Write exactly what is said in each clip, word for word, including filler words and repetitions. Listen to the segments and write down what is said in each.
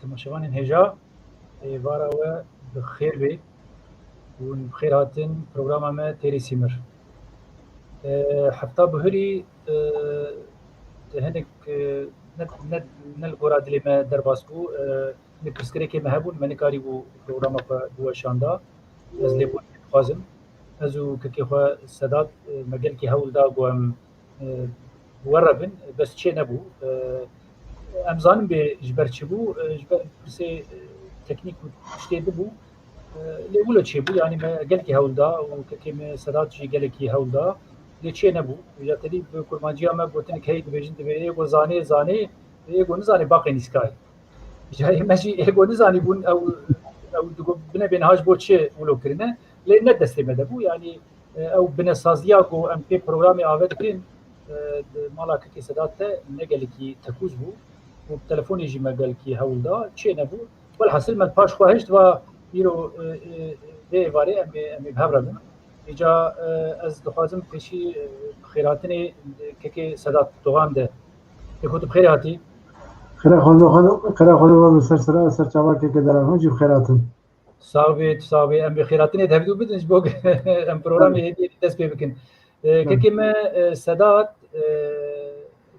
Temaşevanên hêja, êvara we bi xêr be û bi xêr hatin programa me Têrê Sîmir. E, hefta bihurî, e, hinek, e, ne, ne, ne li gora dilê me derbas bû. E, hinek pirsgirêkê me hebûn, me nikarîbû programa xwe biweşanda. Ez lêborînê dixwazim. Ez û kekê xwe Sedat, e, me gelkî hewl da ku em e, bi we re bin, bes çê nebû. E, em zanin bê ji ber çi bû, e, ji ber pirsê, e, teknîk û tiştê bibû. E, lê wilo çê bû, yanî me gelekî hewl da û kekê me Sedat jî gelekî hewl da. Lê çê nebû. Ya tedî bi kurmanciya me gotinek heyî dibêjin, dibê ê ku zanê, zanê, ê ku nizanê baqê nîskayê. Carê me jî ê ku nizanîbûn ew, ew digot binebê niha ji bo çi wilo kirine. Lê ne destê me de bû, yanî e, ew binesaziya ku em pê programê ave dikin, e, di mala kekê Sedat de ne gelekî tekûz bû û bi telefonê jî me gelekî hewl da, çê nebû. Welhasil me paş xwe hişt va îro, e, e, vê êvarê em ê, em ê bi hev re bin. Îca, e, ez dixwazim pêşî, e, bi xêrhatinê, e, kekê Sedat Dogan de. Ê ku tu bi xêrê hatî. Xêra xwe, xêra xwe ve bi ser sera, ser çava kekê Deran hûn jî bi xêr hatin. Sax bê, tu sax bê. Em bi xêratinê di hevdû bidin ji bo em programê hêdî hêdî dest pê bikin. E, Kekê me, e, Sedat, e,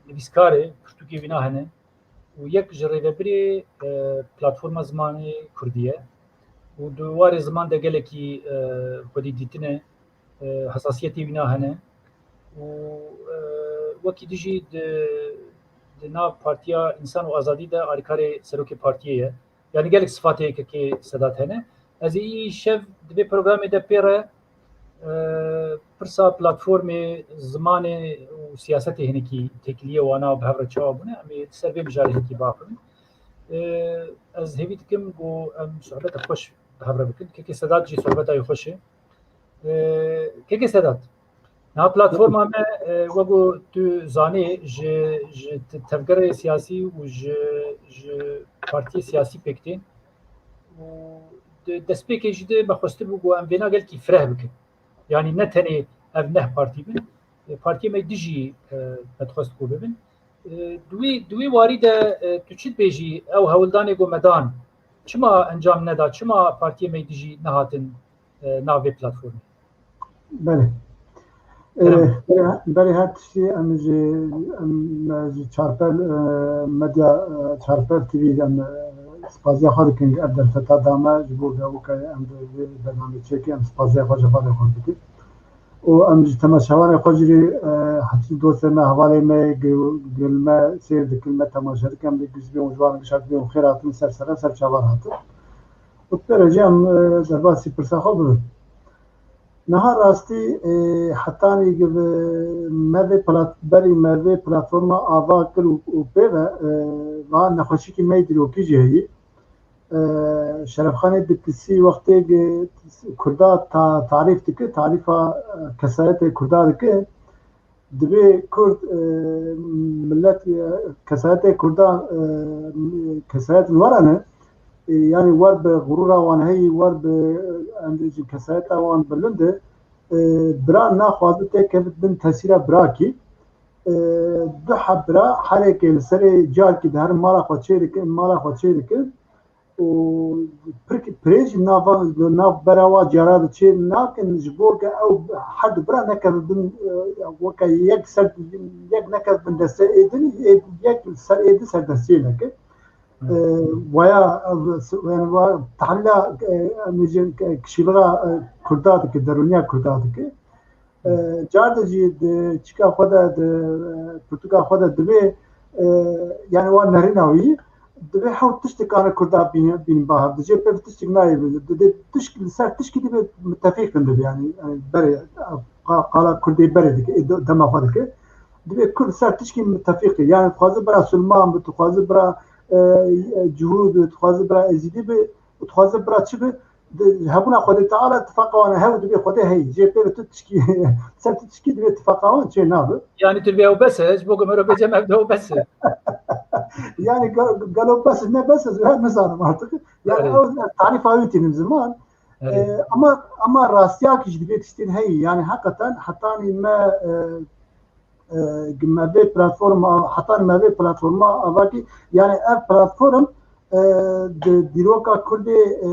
nivîskar e, pirtûkê wîna hene û yek ji rêvebirê, e, platforma zimanê kurdî ye û di warê ziman de gelekî, e, xwedî dîtine, e, hesasiyetê wîna hene û, e, wekî dijî di, di nav Partiya Însan û Azadî de alîkarê serokê partiyê ye. Yanî gelek sifatê kekê Sedat hene. Ez ê îşev di vê programê de pê re, e, pirsa platformê, zimanê û siyasetê hinekî têkiliyê wana bi hev re çawa bûne, em ê ser vê mijarê hinekî biaxivin. E, ez hêvî dikim ku em sohbeta xweş bi hev re bikin. Kekê Sedat jî sohbeta wî xweş e. E, Kekê Sedat, niha platforma me, e, wek ku tu zanî, ji, ji te-, tevgerê siyasî û ji, ji partiyê siyasî pêk tên. Û di destpêkê jî de me xwestibû ku em vêna gelkî fireh bikin. Yanî ne tenê ev neh partî bin, e, partiyê me dijî, e, me dixwest ku bibin. E, di wî, di wî warî de, e, tu çi dibêjî ew hewldanê ku me dan, çima encam neda, çima partiyê me dijî nehatin, e, nav vê platformê? Belê. E, Kerem. Berê, berê her tiştî em ji, em, me ji Çarpel, e, Medya, e, Çarpel T V em, e, spaziya xwe dikin, ev derfeta da me ji bo weke em bi vê bernamê çêkê em spaziya xwe ji hevalê xwe dikin. Û em ji temaşevanê xwe jî, e, hepsî dostê me, hevalê me, gil, gil me sêr dikin, me temaşe dikin, em dê giş bê û ji wan gişa dibê û xêr hatin ser sere ser çavan hatin. Û pêre jî em, e, derbasî pirsa xwe bibin. Niha rastî, e, hetanî gi bi me vê plat-, berî me vê platforma ava kir û, û pê ve, e, va nexweşikî me yî dîrokî jî heyî. E, Şerefxanê Diklisî wextê gi Kurda ta-, tarîf dike, tarîfa, e, kesayetê Kurda dike. Dibê Kurd, e, millet, e, kesayetê Kurda, e, kesayet were ne, e, yanî wer bi xurûra wan heyî, wer bi, e, em bêjin kesayeta wan bilind e, e, bira naxwaze têkevit bin tesîra birakî. E, du heb bira herêkê li serê carkî diherin mala xwe çê dikin, mala xwe çê dikin. Û pirk-, pirê jî nava, nav bera wa cara de çê nakin, ji bo ke ew her du bira nekevin bin, e, weke yek ser, yek nekevin bin destê êdin, ê-, yek ser êdin ser destê neke. E, waya, e, s-, yani wa tahlila, e, em bêjin, e, kişîliga, e, Kurda dike, derûniya Kurda dike. E, car de jî di çika xwe de, di, e, pirtûka xwe de dibê, e, yani wan nerîna wî, dibê hewt tiştekane Kurda bîne, bînin ba hev. Di jê pê tiştek nayê bi. Di, di tişk, li ser tişkî dibê mitefîq bin dibê, yani, yani berê, e, qa-, qala Kurdê berê dike, ê de-, dema xwe dike. Dibê Kurd ser tişkî mitefîq e. Yani dixwaze bira Sulman bi, dixwaze bira, e, e, Cihûd bi, dixwaze bira Êzîdî bi, û dixwaze bira çi bi, di hebûna Xwedê Teala tifaqa wan e, hew dibê Xwedê heyî. Jê pê ve tu tişkî, ser tu tişkî dibê tifaqa wan çê nabe. Yanî tu dibê ew bes e, ji bo ku mero bêje me ev de ew bes e. Yani ge-, gelo bes e, ne bes e, ez nizanim artık. Yani Evet. ew tarîfa wî tînim ziman. Evet. E, ama, ama rastiya ki ji dibê tiştên heyî. Yani hakikaten hetanî me, e, e, me vê platforma, heta me vê platforma ava kî, yani ev platform, e, di dîroka Kurdê, e,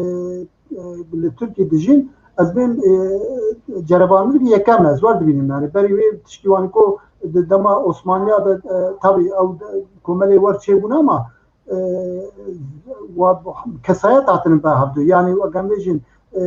e, li Tirkiyê dijîn, ez bên, e, cerebandin yekem ez wer dibînim. Yani berî wê tişkî wan ku di dema Osmaniya de, e, tabî ew de komelê wer çêbûn ama, e, wa, kesayet hatinin be hevdu. Yani wek em bêjin, e,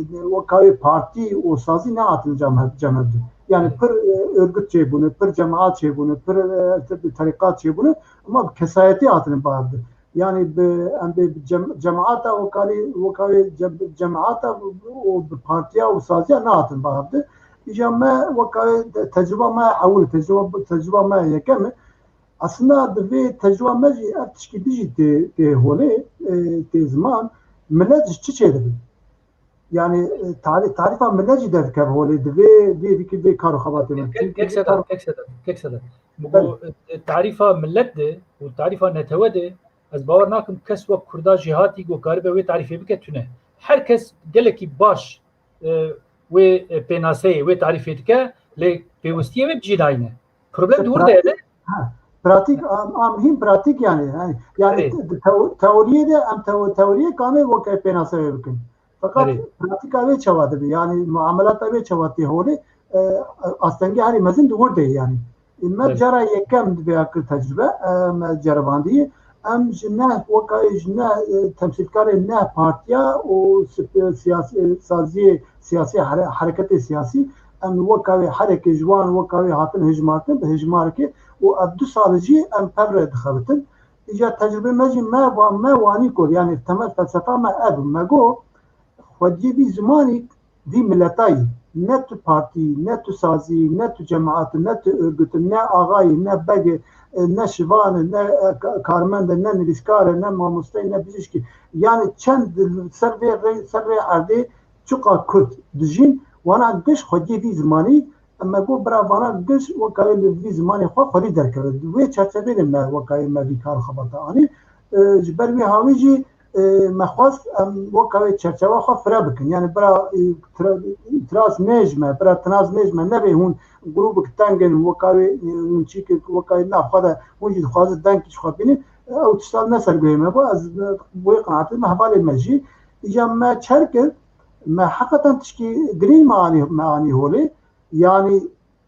wek wê partî û sazî nehatin cem hev-, cem hevdu. Yani pir, e, örgüt çêbûne, pir cemaat çêbûne, pir, e, terîqat çêbûne ama bi kesayetî hatinin be hevdu. Yani bi, em bê bi cem-, cemaata wekalî, weka wê cem-, cemaata û bi partiya û saziya nehatin ba hevdi. Îca me weka wê te-, tecrüba me ewil, tecrüba, tecrüba me yekem e. Aslında di vê tecrüba me jî ev tişkî dijî tê, tê holê, e, tê ziman, millet ji çi çêdibin? Yani, e, tarî-, tarîfa millet jî derdikeve holê, di vê, vê, vê, vê kar û xebatê me. Kek, kek Sedat, kek Sedat, kek Sedat. Belê. Bu, e, tarîfa millet de û tarîfa netewe de ez bawer nakim kes wek Kurda jêhatî ku karibe wê tarîfê bike tune. Her kes gelekî baş, e, wê, e, pênaseyê, wê tarîfê dike, lê pêwistiyê wê bi cî nayne. Problem di wir de ye. Ha, pratik, a, a muhîm pratik yani. Yani, yani Erê. te-, te-, teoriyê de em teo-, teoriyê kanê weke pênase wê bikin. Fakat Erê. pratika wê çawa dibe? Yani muamelata wê çawa tê holê? E, astengê herî mezin di wir de ye yani. E, me Erê. cara yekem vêya kir tecrübe, e, me ceribandî. Em ji neh weka ji neh, e, temsîlkarê neh partiya û sip-, siyasî, saziyê siyasî, here-, hereketê siyasî, em weka wê herekê ji wan weka wê hatin hijmartin, bi hijmarkê û ev du sal jî em pev re dixebitin. Îca tecrübê me jî me va-, me wanî kir, yani temel felsefa me ev, me got, xwediyê vî zimanî, vî miletayî, ne tu partî, ne tu sazî, ne tu cemaat, ne tu örgüt, ne axayî, ne begê, e, ne şivan e, ne, e, ka-, karmend e, ne nivîskar e, ne mamosteyî, ne bijîşkî. Yani çend ser vê rê, ser rê erdê çiqa Kurd dijîn, wana giş xwediyê vî zimanî, me got bira vana giş weka wê li vî zimanê xwe xwedî derkeve. Di wê çerçevê de me weka wê me vî kar xebata anî. E, ji ber wê hawî jî, e, me xwest em weka wê çerçewa xwe fire bikin. Yani bira, e, tra-, tiras nêj me, bira tinas nêj me, nebe hûn grûbik teng in, weka wê, e, hûn çîkek weka wê nav xwe de hûn jî dixwazin dengkî ji xwe bînin. Ew tişta ne ser guhê me bû, ez, e, wê qenaatê me hevalê me jî. Îca me çer kir, me heqeten tişkî girîng me anî, me anî holê. Yani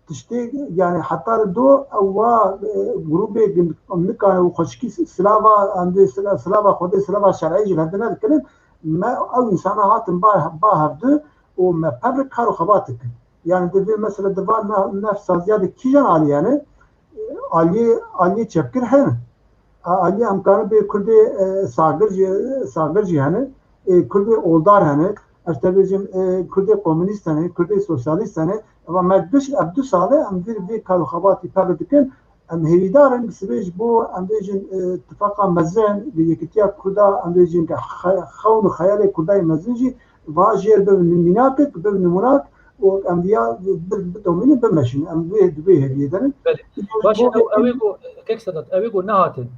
tiştê, yani heta li do ew wa, e, grûbê gin-, nikane û xweşikî si-, silava, em dê sila-, silava Xwedê, silava şer'î jî hevdine dikirin. Me ew însana hatin ba, ba hevdu û me pev re kar û xebat dikin. Yani di vê mesela di van ne-, nefsaziya de kîjan aliyane, e, aliyê, aliyê çepgir hene. A, aliyê em karin bê Kurdê, e, sagir jî, sagir jî hene, e, Kurdê oldar hene, ez te bêjim, e, Kurdê komûnîst hene, Kurdê sosyalîst hene. Eva me giş ev du sal e, em vî, vî kar û xebatî pere dikin. Em hêvîdar in, bi sibê ji bo, em bêjin, e, tifaqa mezin, bi yekitiya Kurda, em bêjin ke xe-, xewn û xeyalê Kurdayê mezin jî va jêr bibin mînakek, bibin nimûnak, û em viya bi-, bidomînin, bimeşin. Em wê, di wê hêviyê de ne. Belê. Baş e, ew, ew ê ku, kek Sedat, ew ê ku nehatin,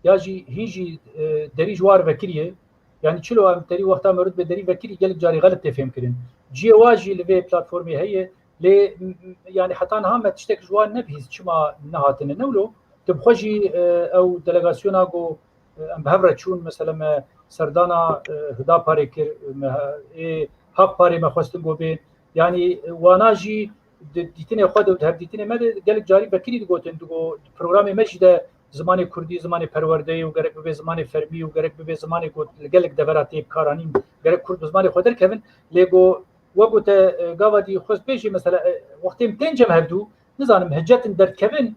ya jî hîn jî, e, derî ji war vekiriye. Yani çilo em terî wexta me rut be derî vekirî gelek carî xelet tê fêmkirin. Cihê wa jî li vê platformê heye, lê, m-, m-, yani heta niha me tiştek ji wan nebihîst çima nehatine. Ne wilo, tu bi xwe jî, e, ew delegasyona ku, e, em bi hev re çûn, mesela me serdana, e, Huda parê kir, me, ê Haq parê me xwestin ku bên. Yani, e, wana jî di dîtinê xwe de û di hevdîtinê me de gelek carî vekirî digotin, digo programê me jî de zimanê kurdî, zimanê perwerdeyê û gerek bibe zimanê fermî û gerek bibe zimanê ku li gelek devera tê bikaranîn, gerek kurd bi zimanê xwe derkevin. Lê ku, wek ku te, e, gava dî xwest bêjî, mesela, e, wextê em tên cem hevdû, nizanim, hicetin derdikevin,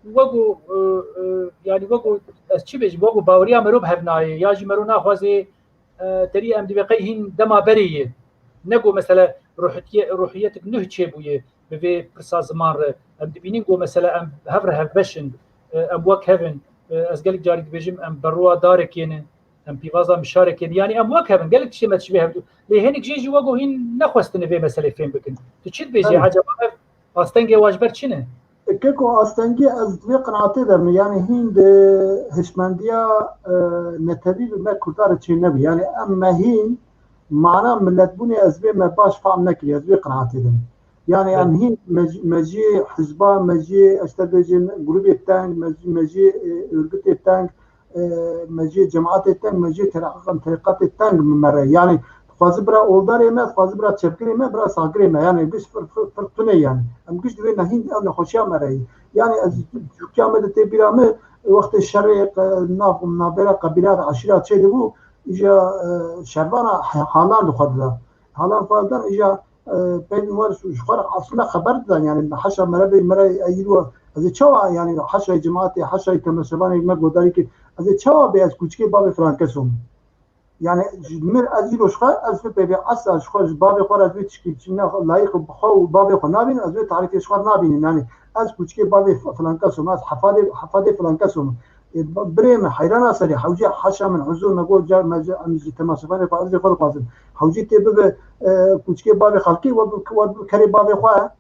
wek ku, e, e, yani wek ku ez çi bêjim, wek ku baweriya mero bi hev nayê, ya jî mero naxwazê, e, terî em divê qey hîn dema berê ye. Ne ku mesele ruhiyet-, ruhiyetik nuh çêbûye bi vê pirsa ziman re. Em dibînin ku mesele em hev re hevbeş in, e, em wek hev in. E, ez gelek carî dibêjim em berroa darekê ne, em pîvaza mişarekê ne. Yani em wek hev in. Gelek tiştê me dişibê hevdû. Lê hinek jê jî wek ku hîn nexwestine vê meselê fêm bikin. Tu çi dibêjî? Belê. Ecaba ev astengê wa ji ber çi ne? Keko astengî ez di vê qenaatê de me, yani hîn di hişmendiya, e, netewî bi me Kurda re çê nebû. Yani em me hîn mana miletbûnê ez vê me baş fam nekiriye, ez vê qenaatê de me. Yani em Belê. hîn me, me jî hizba, me jî ez te bêjin grûbê teng, me jî, me jî, e, örgütê teng, e, me cê cemaatê teng, me cê terîqatê teng me re. Yani dixwazi bira oldarê me, dixwazi bira çepgirê me, bira saxgirê me. Yani giş fir, fir, fir tune yani. Em giş divê nehîn ev nexweşiya me re yî. Yani ez Tirkiya me de tê bîra me, wextê şerê, e, nav, navbera qebîla de eşîra çê dibû, îja, e, şervana he-, halan dixwe dida. Halan xwe didan, îja, e, peyvên wer ji xwe re aslında xeber didan, yani heşa mere bê, mere eyî ro, ez ê çawa, yani heşayê cemaatê, heşayê temaşevanê me godarî kir, ez ê çawa bê ez kûçikê bavê filan keso me? Yani ji min ez îro ji xwe, ez vê peyvê esla ji xwe, ji bavê xwe re ez vê tişkî çi ne layîq bi xwe û bavê xwe nabînim, ez vê tarîfê ji xwe re nabînim. Yani ez kûçikê bavê f-, filan keso me, ez hefadê, hefadê filan keso me. Ê, ba-, birê min, heyrana serê, hewcê heşa min, huzur me got, car me, em ji temaşevanê xwe, ez ê xwe dixwazim. Hewcê tê bibe, e, kûçikê bavê xelkê, we bi, we bi kerê bavê xwe.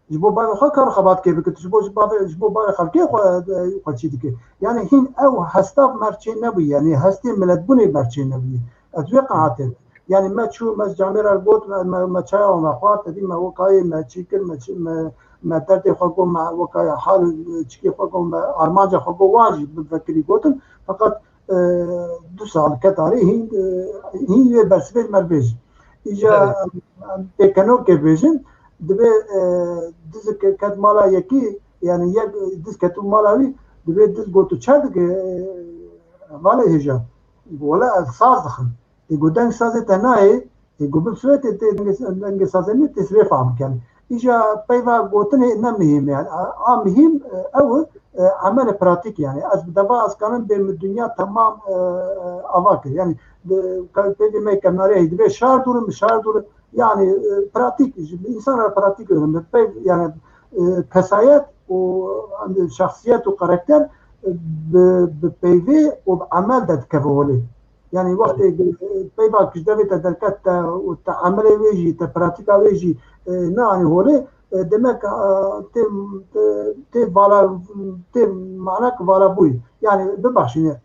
Ji bo bavê xwe kar xebat kê bike, tu ji bo, ji bavê, ji bo bavê xelkê xwe, e, xwe çî dike. Yani hîn ew hesta merçê nebûye, yani hestê miletbûnê merçê nebûye. Ez wê qenaatê me. Yani me çû, me camêra got, me, me, me çaya me xwar, tevî me wekayê me çî kir, me çi, me, me derdê xwe got, me wekaya hal, e, çikê xwe got, me armanca xwe got, wan jî bi vekirî gotin. Feqet, e, du sal ketarî hîn, e, hîn wê bersivê me bêjin. Îja, evet, em pêkenokê bêjin, divê, e, dizik ket mala yekî, yani yek diz ketû mala wî, divê diz got tu çer dike, e, malê hêja. Wele ez saz dixim. Ê ku deng sazê te nayê, ê ku bim sivê tê, tê dengê, dengê sazê min tê sivê fam ken. Îja peyva gotinê ne mihîm yani. A, a mihîm, e, ew, e, emele pratik yani. Ez bi deva ez kanim bê min dinya temam, e, e, ava kir. Yani, di, ka-, peyvê me kemnarê heyî dibê şar dûrim, şar dûrim. Yani, e, pratik, ji, insana pratik önemli. Peyv, yani, e, kesayet û, yani, şahsiyet û karakter, e, bi, bi peyvê û bi emel de dikeve holê. Yani wextê, e, peyva ki ji devê te derket te û te emelê wê jî, te pratîka wê jî, e, neanî holê, e, demek, e, tê, tê, tê vala, tê manek vala bûyî. Yani bibexşîne.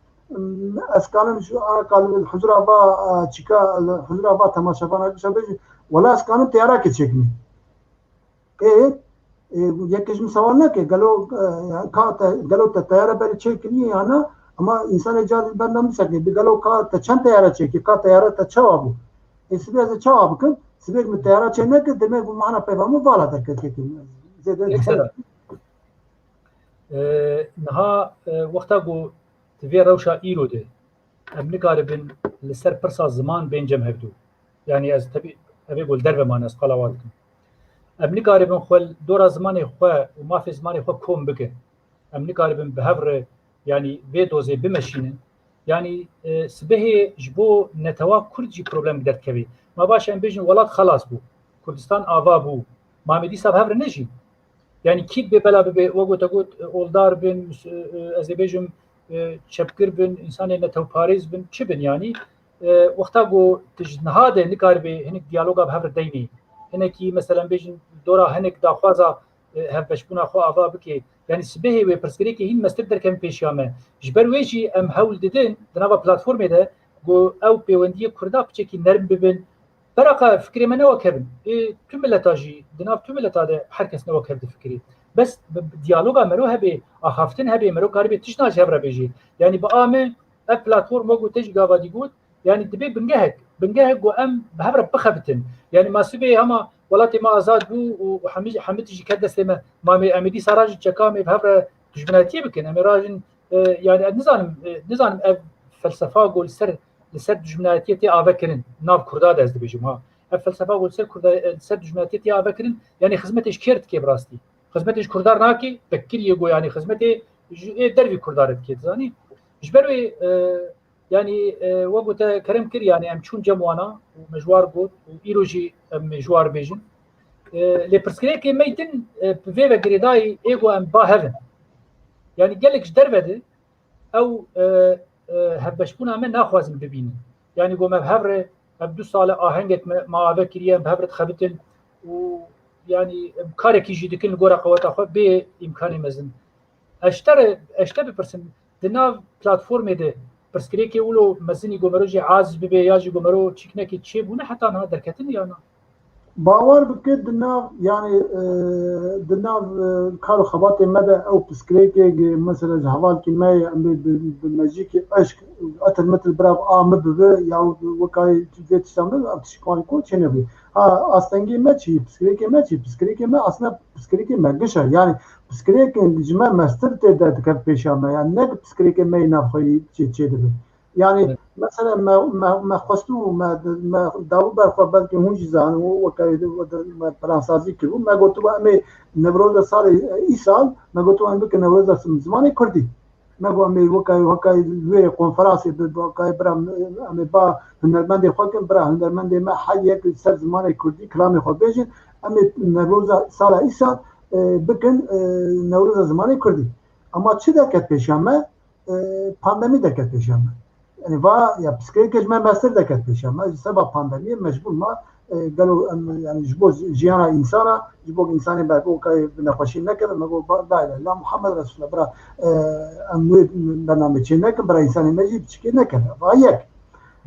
Ez kanim ji ana ka li huzura va, e, çîka, li huzura va temaşevana kişa bêjî, wela ez kanim teyarakê çêkimî. Ê, ê, yekê ji min sewal neke, gelo, e, ka te, gelo te teyare berê çêkiriye ya na? Ama insanê carî benda min sekine, bi gelo ka te çend teyare çêkî, ka teyare te çawa bû? Ê, sibê ez ê çawa bikim? Sibê min teyara çê neke, demek bi mana peyva min vala derket ketim. Zêde. Ê, niha, e, wexta ku di vê rewşa îro de em nikaribin li ser pirsa ziman bên cem hevdû. Yani ez tebî evê ku li derve mane ez qala wan dikim. Em nikaribin xwe li dora zimanê xwe û mafê zimanê xwe kom bikin. Em nikaribin bi hev re, yani vê dozê bimeşînin. Yani, e, sibehê ji bo netewa Kurd jî problem bi derdikevê. Ma baş em bêjin welat xelas bû. Kurdistan ava bû. Ma em ê dîsa bi hev re nejîn. Yani kî dibê bela bibe, we gote got, e, oldar bin, e, e, ez ê bêjim, e, çepgir bin, insanê netewparêz bin, çi bin yani? E, wexta ku tu ji niha de nikaribê hinek diyaloga bi hev re deynê. Hinekî, meselen bêjin, dora hinek daxwaza, e, hevbeşbûna xwe ava bike. Yani sibehê wê pirsgirêkê hîn mestir derkevin pêşiya me. Ji ber wê jî em hewl didin di nava platformê de ku ew pêwendiyê Kurda piçekî nerm bibin. Beraqa fikirê me ne wek hev in. Ê, tu mileta jî, di nav tu mileta de her kes ne wek hev difikirî. Bes bi, bi diyaloga mero hebe, axaftin hebe, mero karibê tiştna ji hev re bêjê. Yani bi a me, ev platform wek te jî gava dî got, yani dibê bingehek, bingehek ku em bi hev re bixebitin. Yani ma sibê hema welatê me azad bû û, û hemî, hemî tişt jî ket destê me, ma me em ê dîsa rajin çeka me bi hev re dijminatiyê bikin. Em ê rajin, e, yani ez nizanim, e, nizanim ev felsefa ku li ser, li ser dijminatiyê tê ave kirin. Nav Kurda de ez dibêjim ha. Ev felsefa ku li ser Kurda, e, li ser dijminatiyê tê ave kirin, yani xizmetê ji kê re dike bi rastî? Xizmetê ji Kurda re nake, vekiriyê ku yani xizmetê ji ê dervî Kurda re dike, dizanî? Ji ber wê, e, yani, e, wek ku te kerem kir, yani em çûn cem wana û me ji war got û îro jî em ê ji war bêjin. E, lê pirsgirêkê me din, e, bi vê ve girêdayî ê ku em ba hev in. Yani gelek ji derve de ew, e, e, hevbeşbûna me naxwazin bibînin. Yani got me bi hev re, ev du sal e ahengek me, me ave kiriye, em bi hev re dixebitin û yani em karekî jî dikin li gora qeweta xwe bê îmkanê mezin. Ez ji te re, ez ji te bipirsim, di nav platformê de pirsgirêkê wilo mezinî ku mero jê aciz bibe ya jî ku mero çîk neke çêbûne heta niha derketin ya na? Bawer bike di nav, yani, e, di nav, e, kar û xebatê me de ew piskirêkê, mesela ji hevalkî me ye, em ê bi, bi mejîkî eşq, etil mitil bira a min bibe, ya wekayê vê tişta min, ev tişt ku çênebû. Ha, astengê me çi, piskirêkê me çi, piskirêkê me aslında piskirêkê me giş e. Yani piskirêkên ji me mestir tê de diket pêşa me. Yani ne piskirêkê me yê navxweyî çê, çê dibe. Yani, evet, mesela me, me, me xwestibû, me, me dawî ber xwe belkî hûn jî zanin, û wekayê me plansazî kiribû. Me gotibû, em ê Newroza salê, e, îsal, me gotibû, em bikin Newroza zimanê Kurdî. Me got, em ê wekayê, wekayê wê konferansê bi, bi wekayê bira, em ê ba hunermendê xwe kin, bira hunermendê me her yek li ser zimanê Kurdî kilamê xwe bêjin. Em ê Newroza sala îsal, e, bikin, e, Newroza zimanê Kurdî. Ama çi derket pêşiya me? E, pandemî derket pêşiya me. Yani va ya piskirêkê ji me mestir derket pêşiya me. Ji seba pandemiyê mecbûr ma, e, gelo em, yani ji bo jiyana însana, ji bo însanê me bo kayê bi nexweşî nekeve, me got, ba, la ilahe illa Muhammed Resulullah, bira, e, em wê bernamê çê nekin, bira însanê me jî piçikê nekeve. Va yek.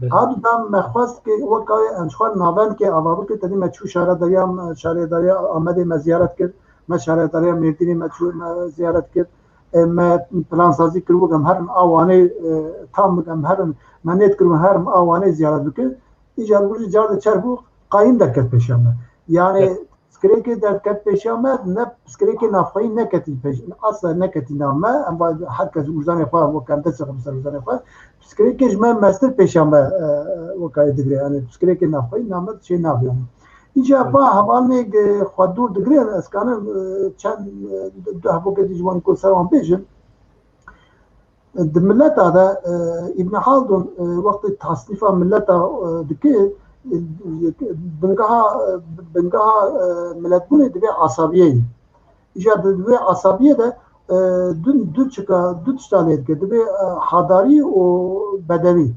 Belê. Ha du da me xwest ke wek em ji xwe navendkê ava bike, tenê me çû şaredariya, şaredariya Amedê me ziyaret kir, me şaredariya Mêrdînê me çû, me ziyaret kir. E, me plansazî kiribû, em herin a Wanê, e, tam em herin, me nêt kiribû herin a Wanê ziyaret bike. Îcar bû jî car de çer bû, qayîm derket pêşiya me. Yani, evet, piskirêkê derket pêşiya me, ne piskirêkê navxweyî neketî pêş, asla neketî nav me. Em va her kes ûrzanê xwe, wek em dest xwe ser ûrzanê xwe. Piskirêkê ji me mestir pêşiya me, e, wekayê digire. Yani, piskirêkê navxweyî name çê nav yani. Îca va hevalnê xwe dûr digirin, ez kanim, e, çend, e, du, du hevokê dî ji wan ku ser wan bêjin. Di mileta de, e, Îbn Haldun, e, wextê tasnîfa mileta, e, dike, e, bingeha, e, bingeha, e, miletbûnê divê asabiyê ye. Îca di vê asabiyê de, e, du, du çika, du tişta lê dike. Divê, e, hadarî û bedewî.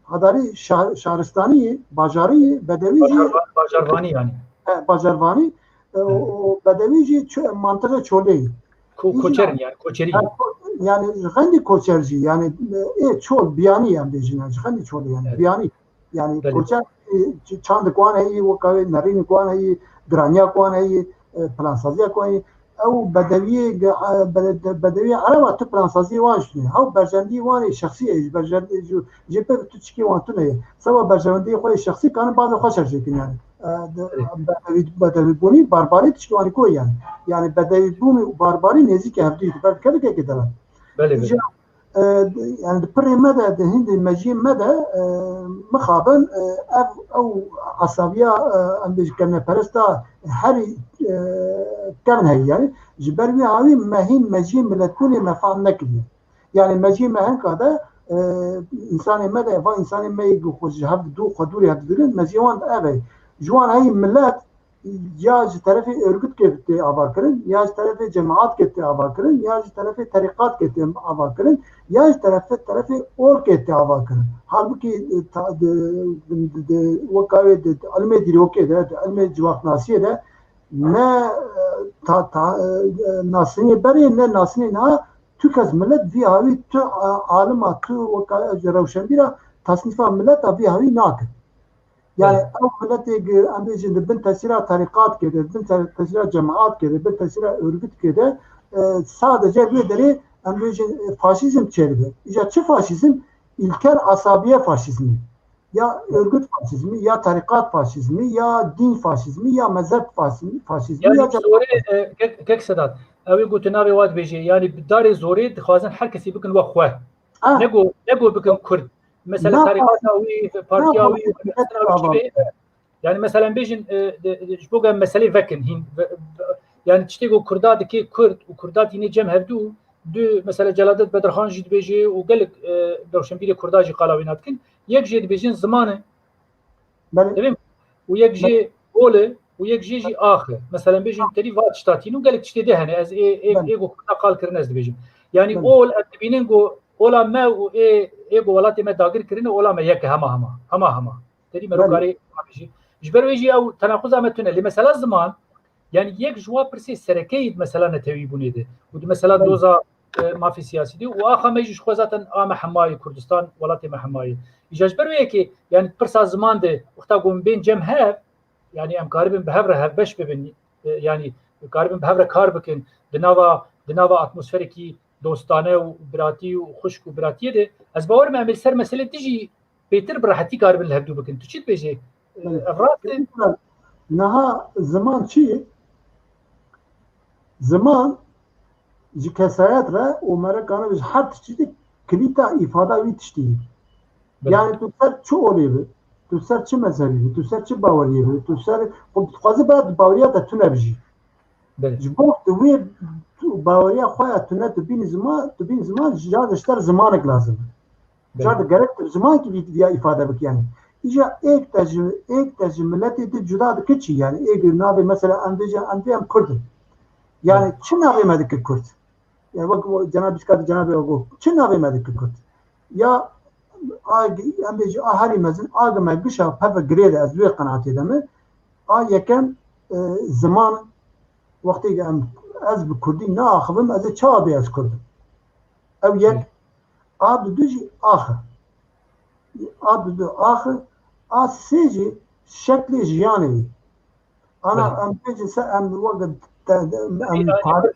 Hadarî şa-, şaristanî, bajarî, bedewî jî. Bajarva-, bajarvanî yani. He, bajarvanî. E, evet. O bedewî jî ço-, mantiqê çolê ye. Ko-, koçer in yani, koçerî. He, ko-, yani ji xendî koçer jî, yani, e, ê çol, biyanî em bêjin, yani ji xendî çolê yani, evet, biyanî. Yani, belê, koçer, e, ç-, çandik wan heyî, weka wê nerînik wan heyî, giraniya wan heyî, e, plansaziya wan heyî. Ew bedewiyê ge-, e, bede-, bedewiyê ereba tu plansaziyê wan jî tune. Ew berjendî wan ê şexsî ê, ji berjendî ji, jê pê tu çikê wan tune ye. Seba berjewendiyê xwe yê şexsî kanin bazê xwe şerjêkin yani. E, de, evet, bedewî, bedewîbûnî, barbarî tişkî wan ê ku yani. Yani bedewîbûn û barbarî nêzîkî hevdû yî, di ber kevik yekê de ne. Belê, belê. Îca, e, yani di pirê me de, di hindê mejiyê me de, e, mixabin, e, ev, ew esabiya, e, em bêjin kevneperesta herî, e, kevn heye yani. Ji ber wî hawî me hîn mejiyê miletbûnê me fehm nekiriye. Yani mejiyê me hinka de, e, însanê me de, va însanê me yê ku xwe ji hev dû, xwe dûrê hev digirin, mejiyê wan ev e. Ji wan heyî milet ya ji terefê örgütkê tê avakirin, ya ji terefê cemaetkê tê avakirin, ya ji terefê terîqatkê tê avakirin, ya ji terefê, terefê olkê tê avakirin. Halbukî, e, ta-, di, di, di, di, weka wê di, di ilmê dîrokê de, di ilmê civaknasiyê de ne, e, ta-, ta-, e, nasînê berê, ne nasînê niha, tu kes milet vî hawî tu, e, alima, tu weka ji rewşenbîra tasnîfa mileta vî hawî nakin. Yani, evet, ew miletê ge-, em bêjin di bin tesîra terîqatkê de, di bin te-, tesîra cemaetkê de, di bin tesîra örgütkê de, e, sadece vê derê em bêjin, e, faşîzm çêdibe. Îca çi faşîzm? İlkel asabiye faşizmi. Ya örgüt faşizmi, ya tarikat faşizmi, ya din faşizmi, ya mezhep faşizmi, faşizmi, yani ya cemaat zorê, faşizmi. E, kek, kek Sedat, ew ê gotin navê wa dibêje, yani bi darê zorê dixwazin her kesî bikin we xwe. Ah. Nego, nego bikin Kurd. Mesela na, tarîkata wî, partiya wî, na, yani mesela em bêjin, e, de, de, ji bo em meselê vekin, hîn, ve, ve, yani tiştê ku Kurda dike Kurd û Kurda tîne cem hevdû, du, mesela Celadet Bedirxan jî dibêje û gelek, e, rewşenbîrê Kurda jî qala wî nadikin. Yek jê dibêjin ziman e. Belê. Dibêm. Û yek jê ol e, û yek jê jî ax e. Mesela em bêjin terî va tişta tîn û gelek tiştê dê hene. Ez ê, ê, belê, ê ku Kurda qal kirin ez dibêjim. Yani belê, ol em dibînin ku ola me û ê, ê ku welatê me dagir kirine, ola me yek e hema hema. Hema hema. Terî me, belê, karê bêjî. Ji ber wê jî ew tenaquza me tune. Lê mesela ziman, yani yek ji wa pirsê serekeyî di mesela netewîbûnê de û di mesela, belê, doza, e, mafê siyasî de û axa me jî ji xwe zaten a me hemayê Kurdistan, welatê me hemayê. Îja ji ber wê yekê, yani pirsa ziman de wexta ku em bên cem hev, yanî em karibin bi hev re hevbeş bibin, e, yanî karibin bi hev re kar bikin di nava, di nava atmosferekî dostane û biratî û xwişk û biratiyê de, ez bawer me em ê li ser meselê dijî bêtir bi rehetî karibin li hevdû bikin. Tu çi dibêjî? Belê. Ev rast e? Niha ziman çi ye? Ziman ji kesayet re û merekane ji her tiştî de kilîta îfada wî tiştî ye. Belê. Yani tu ser çi olê bi, tu ser çi mezhebî bi, tu ser çi baweriyê bi, tu ser, xwe dixwaze bera di baweriya te tune bijî. Belê. Ji bo tu wê tu baweriya xwe ya tune tu bînî ziman, tu bînî ziman, ji car de ji te re zimanek lazim e. Belê. Car de gerek tu zimankî vî, viya îfade bikî yani. Îja êk te ji, êk te ji miletê din cuda dike çi yani? Êk navê mesela em bêje, em vê em Kurd in. Yani Belê. Çi navê me dike Kurd? Yani wek o cenab bîskatî cenabê ego. Çi navê me dike Kurd? Ya a, em bêje a herî mezin, a me gişa peve girê de ez wê qenaatê de me. A yekem, e, ziman, wextê em, ez bi Kurdî naaxivim, ez ê çawa bê ez Kurd im? Ew yek, Hı. A dudu jî ax e. A dudu ax e, a sê jî şeklê jiyanê ye. Ana Belê. Em bêjin se em wek te, em Yanî, yanî tarî-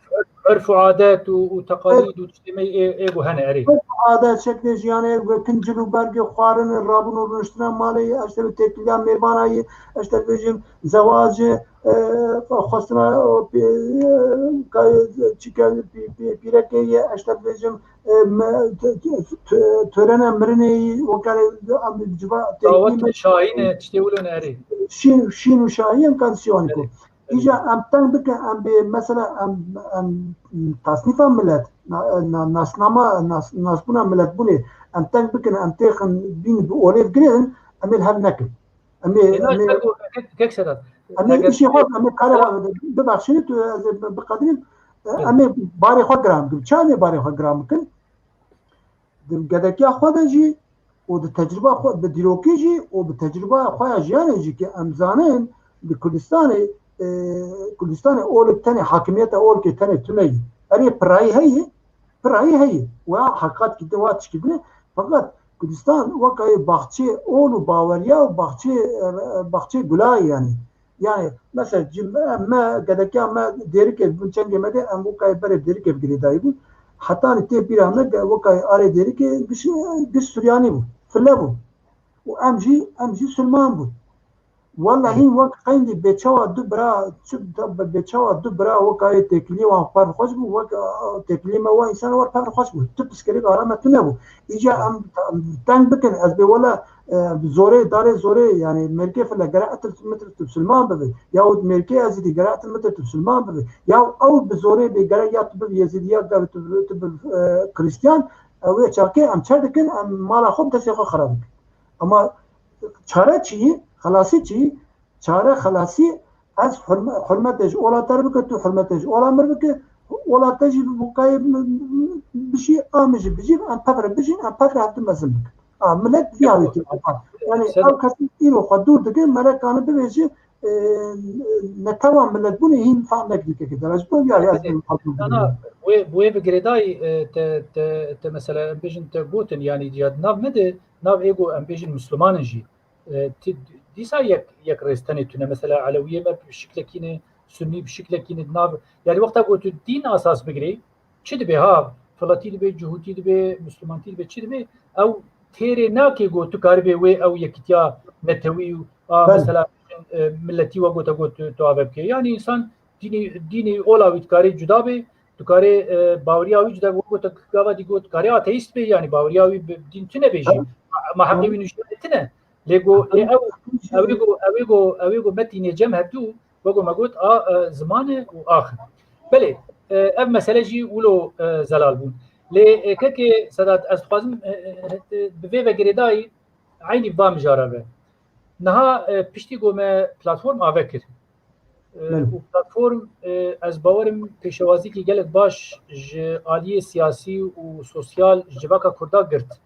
urf, urf û adet û, û teqalîd û tiştê me ê, ê ku hene erê. Urf û adet, şeklê jiyanê, wekin cil û bergê xwarin, rabûn û rûniştina malê ye, işte têkiliya mêvana ye, işte bêjim zewacê, e, xwestina, e, pê-, e, ka-, çike pî-, pî-, pîrekê ye, işte bêjim, e, me-, t-, t-, t-, törena mirinê ye, wekare, em civa Dawet têkilî me- şahîne, tiştê wilo ne erê. Şîn, şîn û şahî em kan siwanî ku. Erê. Îja em teng bikin, em bê, mesela em, em tasnîfa milet, na-, na-, nasnama, nas-, nasbûna miletbûnê, em teng bikin, em têxin bîn bi olê girêdin, em ê li hev nekin. Em ê, Êna em ê, ser ku, kek, kek Sedat. Em ê Eger işê xwe, em ê karê xwe, bibexşînî tu, ez ê bi-, biqedirîm, Evet. Em ê barê xwe giran bikin. Çawa em ê barê xwe giran bikin? Di gedekiya xwe de jî û di tecrûba xwe, bi dîrokî jî û bi tecrûbaya xwe ya jiyanê jî ki em zanin li Kurdistanê, e, Kurdistanê olek tenê, hakimiyeta olkê tenê tune ye. Erê pirayî heye, pirayî heye. Wa heqat kite, wa tişkî bine. Feqet Kurdistan weka yê baxçê ol û baweriya û baxçê, e, baxçê gulayê yanî. Yani mesela cim-, me, gedekiya me dêrikê bûn, çengê me de em wekayê berê dêrikê bi girêdayî bûn. Hetanî tê bîra me ge-, wekayê arê dêrikê giş, giş Suryanî bû, file bû. Û em jî, em jî Silman bûn. Wela hîn wek qeyndî bêçawa du bira, çi da-, bêçawa du bira wekayê têkiliyê wan ferq xweş bû, wek, a, têkiliyê me wa însan war ferq xweş bû. Tu pirsgirêk ara me tune bû. Îca em, em teng bikin, ez bê wela e, zorê, darê zorê, yani mêrkê file gere etil mitir tu Silman bibe, yahut mêrkê Ezîdî gere etil mitir tu Silman bibe, ya ew bi zorê bê gere ya tu bibe Yezîdî ya gere tu, tu bibe, e, Krîstiyan, ew ê çaxê em çer dikin, em mala xwe bi destê xwe xira dikin. Ama çare çi yî, xelasî çi yî? Çare xelasî, ez hurme-, hurmetê ji ola te re bike, tu hurmetê ji ola min re bike, ola te jî bi bûkayê min, min, bijî, a min jî bijî, em pevre bijîn, em pevre hevdû mezin bikin. A, millet vî hawî tê. Yani Sedat. Ew kesî îro xwe dûr dike, merekane bibêje, e, netewa millet bûne hîn fa nek dike ki dera ji bo vî hawî ez Belê. Min xwe dûr Ana, dike. wê, wê bi girêdayî, e, te, te, te mesela, em bêjin te gotin, yani ya di nav me de, nav ê ku em bêjin Misliman in jî. E, ti-, dîsa yek, yek rêz tenê tune. Mesela Elewiyê me bi şiklekî ne, Sunnî bi şiklekî ne, di nav, yani wexta ku tu dîn asas bigirî, çi dibe ha, filatî dibe, cihûtî dibe, Mislimantî dibe, çi dibe, ew têrê nake ku tu karibê wê ew yekîtiya netewî û a, Belê. Mesela, e, milletî we gote got tu, tu ave bike. Yani însan dînî, dînî ola wî dikarê cuda bê, dikarê, e, baweriya wî cuda bê. We gote gava dî got, dikarê ateîst bê, yani baweriya wî bi dîn tu nebêjî. Belê. Ma, ma heqê wî nûştene tine. Lê go, lê ew, ew ê go, ew ê go, ew ê go metînê cem hevdû, wek me got, a, e, ziman e û ax e. Belê, e, ev mesele jî wilo, e, zelal bûn. Lê, e, kekê Sedat, ez dixwazim, e, e, e, bi vê ve girêdayî eynî va mijara ve. Niha, e, piştî ku me platform ave kir. E, Belê. Û platform, e, ez bawerim pêşewazîkî gelek baş ji aliyê siyasî û sosyal ji civaka Kurda girt.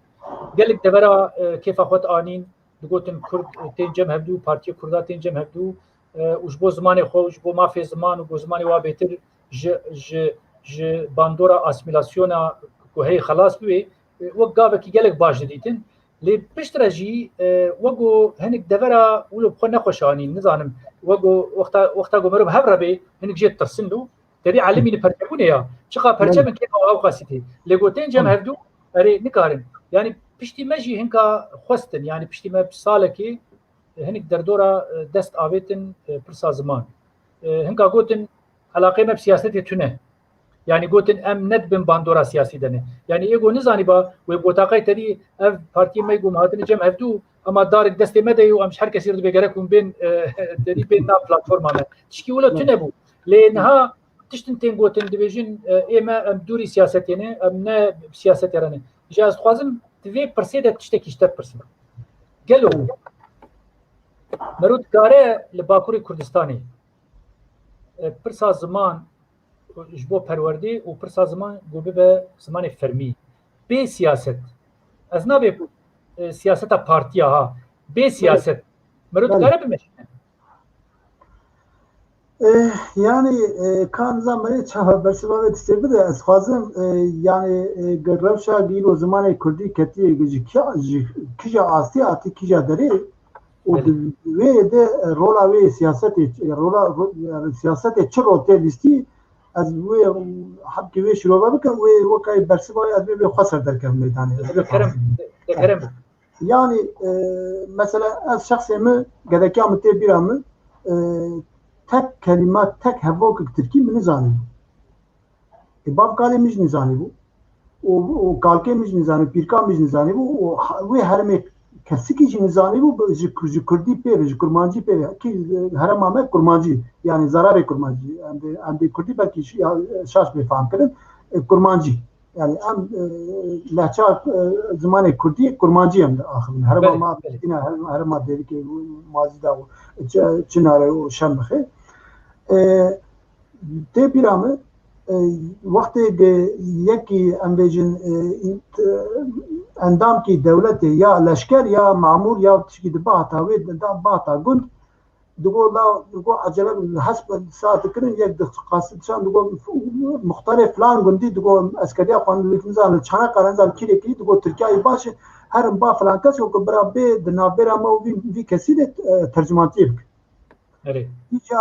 Gelek devera, e, kêfa xwe dianîn, digotin Kurd, e, tên cem hevdû, partiyê Kurda tên cem hevdû, e, û ji bo zimanê xwe û ji bo mafê ziman û bo zimanê wa bêtir ji, ji, ji bandora asîmîlasyona ku heye xelas bibê, e, wek gavekî gelek baş didîtin. Lê piştre jî, e, wego hinik devera wilo bi xwe nexweş anîn, nizanim, wego wexta, wexta ku mirov hev re bê, hinik jê tirsin lo, tedî elimî li perçebûnê ya. Çiqa perçe bin kêm ew qasî tê. Lê gotên cem hevdû, erê, nikarin. Yani piştî me jî hinka xwestin, yani piştî me salekê, e, hinik derdora, e, dest avêtin, e, pirsa ziman. E, hinka gotin, elaqê me bi siyasetê tune. Yani gotin, em ne dibin bandora siyasî de ne. Yani ê go nizanîba, wê gotaqey tedî ev partiyê me go hatine cem hevdû, ama darik destê me de yo, em ji her kesî re dibê gerek hûn bên, e, tedî bên nav platforma me. Tişkî wilo tune bû. Lê niha tiştin tên gotin, dibêjin, e, ê me em dûrî siyasetê ne, em ne siyasetê re ne. Ji ez dixwazim di vê pirsê de tiştekî ji te bipirsim. Gelo mero dikare li Bakurê Kurdistanê, e, pirsa ziman ji bo perwerdê û pirsa ziman ku bibe zimanê fermî, bê siyaset, ez nabê, e, siyaseta partiya ha, bê siyaset, mero dikare bimeşîne? Eh, yani, eh, ka nizam me çawa bersiva vê tiştê bide, ez xwazim, eh, yani, eh, ge rewşa gîro zimanê kurdî ketiye, ji kî-, ji kîja astî hatî kîja derê û di wê de, eh, rola wê siyasetê, rola ro-, yani siyasetê çi rol tê lîstî, ez wê, hebkê wê şirove bikim, wê wekay bersiva ez wê, wê xwe ser derkevim meydanê. Ez wê Kerem, xwazim. Kerem. Yani, e, mesela ez şexsê min, gedekiya min tê bîra min, e, tek kelîma, tek hevokek tirkî min nizanî. E, bavkalê min jî nizanî bû. Û, û kalkê min jî nizanî, pîrka min jî nizanî bû. Û ha-, wê heremê kesikî jî nizanî bû, ji, ji kurdî pê ve, ji kurmancî pê ve. Kî, e, herema me kurmancî, yani zararê kurmancî. Em dê, em dê kurdî belkî şi-, ya, şaş bê fam kirin. E, kurmancî. Yani em, e, lehça, e, zimanê kurdî, kurmancî em diaxivin. Herema Belê, ma belê. Dîna, herema, herema Dêrikê, Mazîda û Ç-, Çinarê û Şemixê. E, tê bîra min, e, wextê ge yekî em bêjin, e, înt-, e, endamkî dewletê ya leşker ya mamûr ya tişkî di bahta wê, di bahta gund, digo la, digo ecele hesp saet kirin, yek diqas dişan, digo muxtarê filan gundî, digo eskeriya xwe li, nizan li Çanakkale, nizan kîrekî, digo Tirkiyayê baş e, herin ba filan kes, wekî bira bê di navbêra me û vî, vî kesî de, e, tercimantiyê bike. Erê. Îca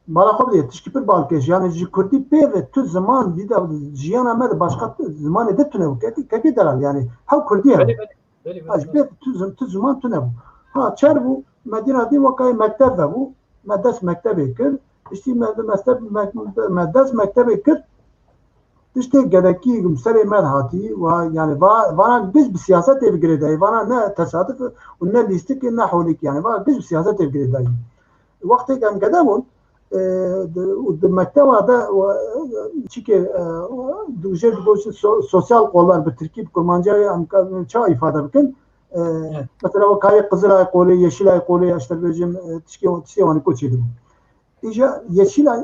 bala xwe bidê, tişkî pir balkêş, yani ji kurdî pê ve tu ziman dî de jiyana me de başka zimanê de tune bû. Kekê, kekê delal, yani hew kurdî hew. Belê, belê. Belê, belê, Ez belê. Bê tu zim-, tu ziman tune bû. Ha, çer bû, me dîna dî wekayê mekteb vebû. Me dest mektebê kir. Piştî me, me, me, me dest mektebê kir. Tiştê gelekî serê me hatî, wa, yani va, vana giş bi siyasetê bi girêdayî, vana ne tesaduf û ne lîstikê ne holîk, yani va giş bi siyasetê bi girêdayî. Wextê em gede bûn, e, di, û di mekteba de, e, çike, e, di jê digotin so-, sosyal qollar bi tirkî, bi kurmancî em ka-, ça îfade bikin. E, Evet. Mesela o kayê Qizilay qolê, Yeşilay qolê, işte bêjim, e, tişkê, tiştê wan ko çêdibû. Îja Yeşilay, e,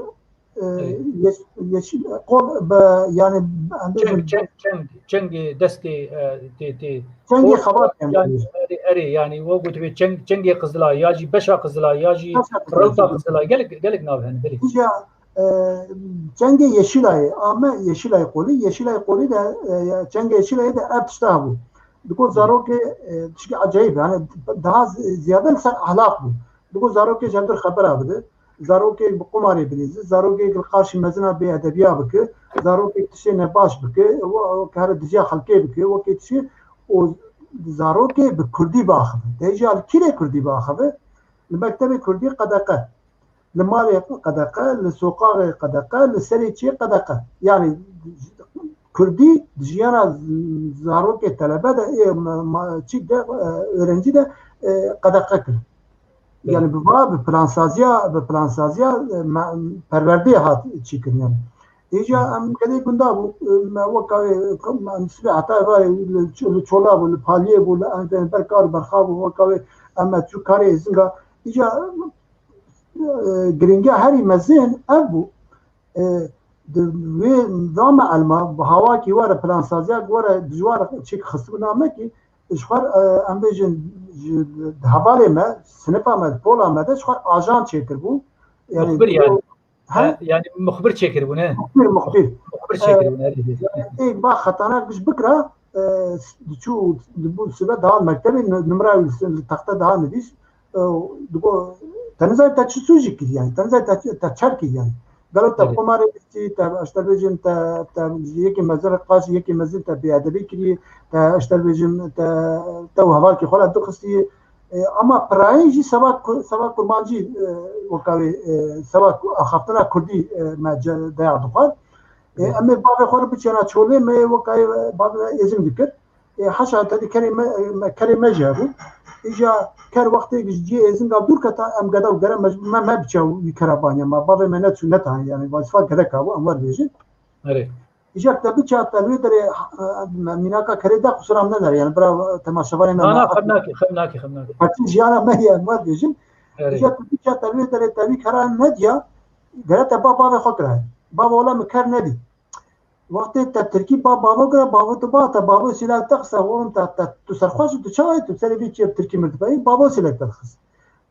Evet. Yeş-, Yeşil, qol, be, yani, em bêjim, Çeng, çeng, çeng, çengê destê, e, tê, tê. Çengê Qol, xebat em yani, bêjim. Erê, erê, yani, o gotibê çeng, çengê Qizilay, ya jî beşa Qizilay, ya jî Beşa Qizilay. Rewta Qizilay. Gelek, gelek nav hene, belê. Îja, e, çengê Yeşilayê, a me Yeşilay qolî, Yeşilay qolî de, e, çengê Yeşilayê de ev tişta hebû. Digot zarokê, e, tişkî acayip, yani, daha zi-, ziyade li ser ahlak bû. Digot zarokê ji hevdir xebera bide. Zarokê bi qumarê bilîze, zarokê li qarşî mezina bêedebiya bike, zarokê tiştê nebaş bike, we, we kare dijiya xelkê bike, wekê tiştê û zarokê bi kurdî biaxive. Te îja li kîrê kurdî biaxive? Li mektebê kurdî qedeqe. Li malê qedeqe, li soqaxê qedeqe, li serê çiyê qedeqe. Yani kurdî di jiyana zarokê telebe de, ê, ma, ma, çîk de, e, öğrenci de, e, qedeqe kir. Yani bi va, bi plansaziya, bi plansaziya, e, me, perwerdê hat çîkirin yani. Îca em gelê gunda bû, e, me weka wê, em sibê heta êvarê li Ço-, li Çola bû, li Paliyê bû, li Enver, ber kar û berxa bû, weka wê em me çû karê êzinga. Îca, e, giringiya herî mezin ev bû. E, di wê dame elma, bi hawakî were, plansaziya were, dijwar çêk xistibû name kî, ji xwe, e, em bêjin, ji, di hevalê me, sinifa me, pola me de ji xwe ajan çêkiribû. Yani, Muxbir yani. Ha? E, yani muxbir çêkiribû, ne? Muxbir, muxbir. Muxbir çêkiribû, ne? E, yani, ê ba xetanak giş bikira, e, diçû, dibû sibe dihat mektebê, nu-, numara wî li, li texte dihat nivîs, e, digo, te nizanî te çi sûcî kiriye, yanî, te nizanî te, te çer kiriye, yanî. Gelo te Belê. Qomarê bistî, te, ez te bêjim, te, te yekê mezin, qaşî yekê mezin te bêedebî kiriye, te, ez te bêjim, te, te û hevalkê xwe re dixistî. E, ama pirayîn jî seva ku-, seva kurmancî, e, weka wê, e, seva ku-, axaftina kurdî, e, me ce-, deya dixwar. E, Evet. Em ê bavê xwe re biçêna çolê, me yê weka yê bavê me êzing dikir. E, haşa te dî kerê me, me, kerê me jî hebû. Îja ker wextê ji cihê êzinga dûr keta, em geda û gere me, me, me biçe wî kera banya. Ma bavê me neçû netaniye, yanî vazifa gereka bû, em wer bêjin. Erê. Îja te biçe te li wê derê, e, me, mînaka kerê de qusura min neder, yanî bira temaşevanê me Na, na, me xem nake, xem nake, xem nake. Parçin jiyana me ye, em wer bêjin. Erê. Îja te biçe te li wê derê te wî kera nediya, gere te ba bavê xwe kira. Bava wela min ker nedî. Wextê te tirkî ba bavo kira, bavo tu ba te, bavo sîlek te xisa, oğlum te, te, tu serxweş û tu çawa yî, tu serê vî çiye bi tirkî min dipeyî, bavo sîlek te dixist.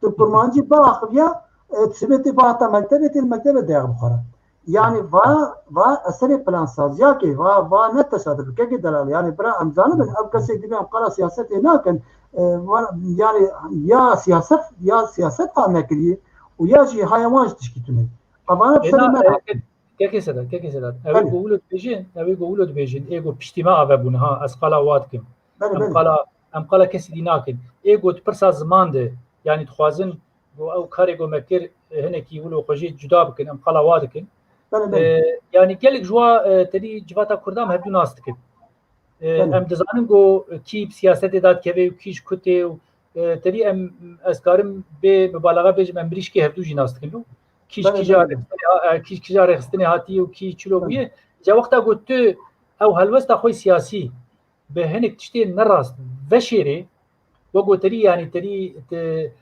Tu kurmancî biaxiviya, e, sibê tê bihata mektebê, tê li mektebê deyax bixwara. Yanî va, va eserê plansaziyakê, va, va ne tesaduf, kekê delal. Yanî bira em zanibin, ew kesê divê em qala siyasetê nakin, e, va, yanî ya siyaset, ya siyaset ha nekiriye û ya jî haya wan ji tişkî tune. Evana bi serê me e, Kekê Sedat, kekê Sedat. Ew ê Belê. Ku wilo dibêjin, ew ê ku wilo dibêjin, ê ku piştî me ave bûn, ha, ez qala wa dikim. Belê, Em belê. Qala, em qala kesî dî nakin. Ê ku di pirsa ziman de, yanî dixwazin ku ew karê ku me kir, e, hinekî wilo xwe jê cuda bikin, em qala wa dikin. Belê, belê. E, yanî gelek ji wa, e, tedî civata Kurda em hevdû nas dikin. E, Belê. Em dizanin ku kî bi siyasetê de dikeve û kî ji ku tê û, e, tedî em, ez karim bê bi balaxa bêjim, em mirîşkê hevdû jî nas dikin. Kî ji Belê, kîja belê. Rêxistinê ha-, e, kî ji kîja rêxistinê hatiye û kî çilo Belê. Bûye. Ca wexta ku tu ew helwesta xwe siyasî bi hinek tiştê nerast veşêrê, wek ku terî, yanî terî, te,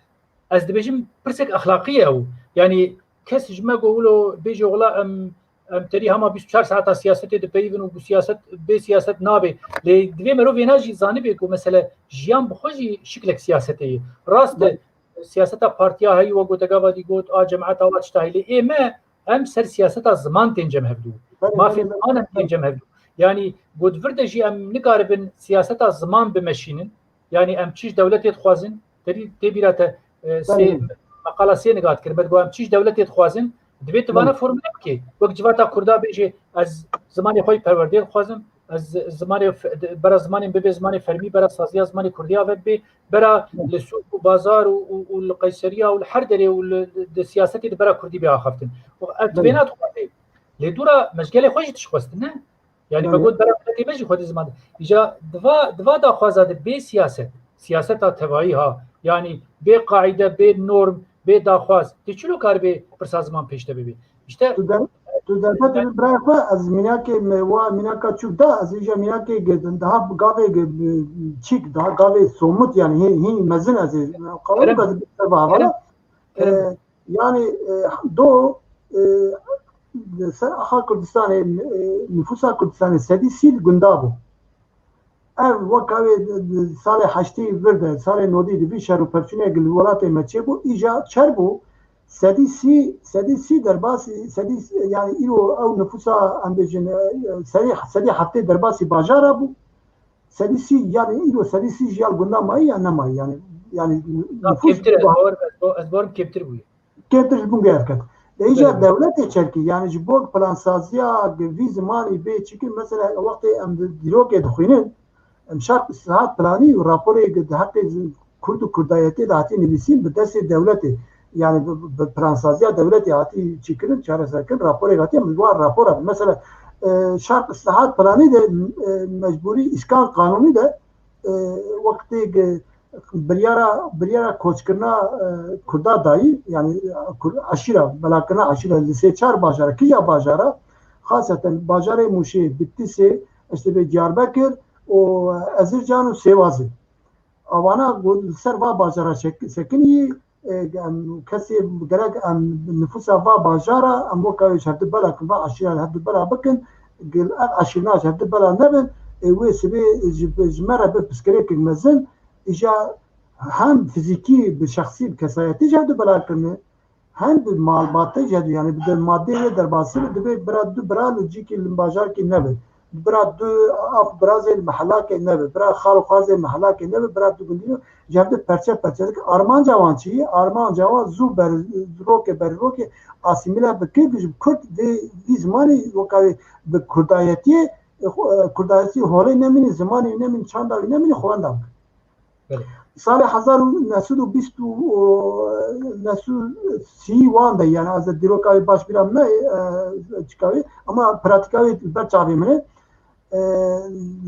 ez dibêjim pirsek exlaqî ye ew. Yanî kes ji me got wilo bêje wila em, em terî hema bîst û çar saeta siyasetê dipeyivin û bi siyaset, bê siyaset nabe. Lê divê merov vêna jî zanibê ku mesele jiyan bi xwe jî şiklek siyasetê ye. Rast e, Belê. Siyaseta partiya heyî wek ku te gava dî got, a cemaeta wa tişta heyî. Lê ê me, em ser siyaseta ziman tên cem hevdû. Belê, Mafê belê, belê. Ziman em tên cem hevdû. Yanî ku di vir de jî em nikaribin siyaseta ziman bimeşînin. Yanî em çi ji dewletê dixwazin, terî tê bîra te, e, sê, Belê. Meqala sê nigat kir, me digot em çi ji dewletê dixwazin, divê tu vana Belê. Formule bikê. Wek civata Kurda bêje, ez zimanê xwe yê perwerdeyê dixwazim, ez zimanê f-, de-, bera zimanê min bibe zimanê fermî, bera saziya zimanê Kurdî ave bibe, bera Belê. Li sûk û bazar û, û, û li Qeyseriya û li her derê û li, di siyasetê de bera Kurdî bê axaftin. Û ev Belê. Divê nadixwaze. Lê dûra me ji gelê xwe jî tişxwestin, ne? Yanî me Belê. Got bera miletê me jî xwedî ziman. Îja diva, diva daxwaza de bê siyaset, siyaseta tevayî ha, yanî bê qaîde, bê norm, bê daxwaz, tê çilo karibê pirsa ziman pêş de bibê? Îşte Tu der-, tu derfetê min birayê xwe, ez mînakê me wa mînaka çûk da, ez îja mînakê ge-, daha gavê ge-, çîk, daha gavê somut, yanî hî, hî mezin ez ê, qawil Kerem. Ez ê ser bihevala. Kerem. Kerem. E, Yanî, e, do, e, li ser axa Kurdistanê, e, nifûsa Kurdistanê sedî sî li gunda bû. Ev weka wê di, di salê heştî vir de, salê nodî de vî şer û pevçûnê li welatê me çêbû, îja çer bû, sedî sî, sedî sî derbasî, sedî, yanî îro ew nifûsa, em bêjin, e, sedî, sedî heftê derbasî bajara bû. Sedî sî, yanî îro sedî sî jî ya li gunda mayî ya nemayî, yanî, yanî Na, nifûs kêmtir, ez bawer, ez bo-, ez bawerim kêmtir bûye. Kêmtir ji bo gef ket. Lê îja Belê. Dewletê çerkî, yanî ji bo plansaziya vî zimanî bê çikî, mesela wextê em di dîrokê dixwînin, em şart istihat planî û raporê di heqê zi-, Kurd û Kurdayetê de hatî nivîsîn bi destê dewletê. Yanî bi, bi, bi plansaziya dewletê hatî çêkirin, çareserkirin, raporê hatî em ji wan rapora. Mesela, e, şart istihat planî de, e, mecbûrî îskan qanûnî de, e, wextê ke biryara, biryara koçkirina, e, Kurda dayî, yanî, e, Kur-, eşîra, belavkirina eşîra li sê çar bajara, kîja bajara, xaseten bajarê Mûşê, Bitlisê, işte bê Diyarbekir û Ezircan û Sêwazê. Avana got li ser va bajara çek-, sekinî, e, em, kesê gerek em nifûsa va bajara, em weka wê ji hevdu bela kin, va eşîra hevdu bela bikin, gel ev eşîrina ji hevdu bela nebin, e, wê sibê ji, ji me re bi piskirêkek mezin, îja hem fizîkî bi şexsî, bi kesayetî ji hevdu bela kirine, hem bi malbatê jî, yanî bi de-, madeyê wê derbasî be, divê bira du bira li cîkî li bajarkî nebe. Bira du ax birazê li mehelakê nebe, bira xal û xwazê mehelakê nebe, bira du gundî nebe, ji hev de perçe perçe dike. Armanca wan çi ye? Armanca wan zû ber, rokê ber rokê asîmîle bike, ji Kurd vê, vî zimanê weka wê bi kurdayetiyê, e, xwe, e, kurdayetî holê nemînî, zimanê wî nemînî, çanda wî nemînî, xwenda bike. Belê. Salê hezar û neh sed û bîst û, e, neh sed û sî wan de, yani ez dîroka wê baş bîra min nayê, e, çika wê, ama pratika wê li ber çavê min e. E,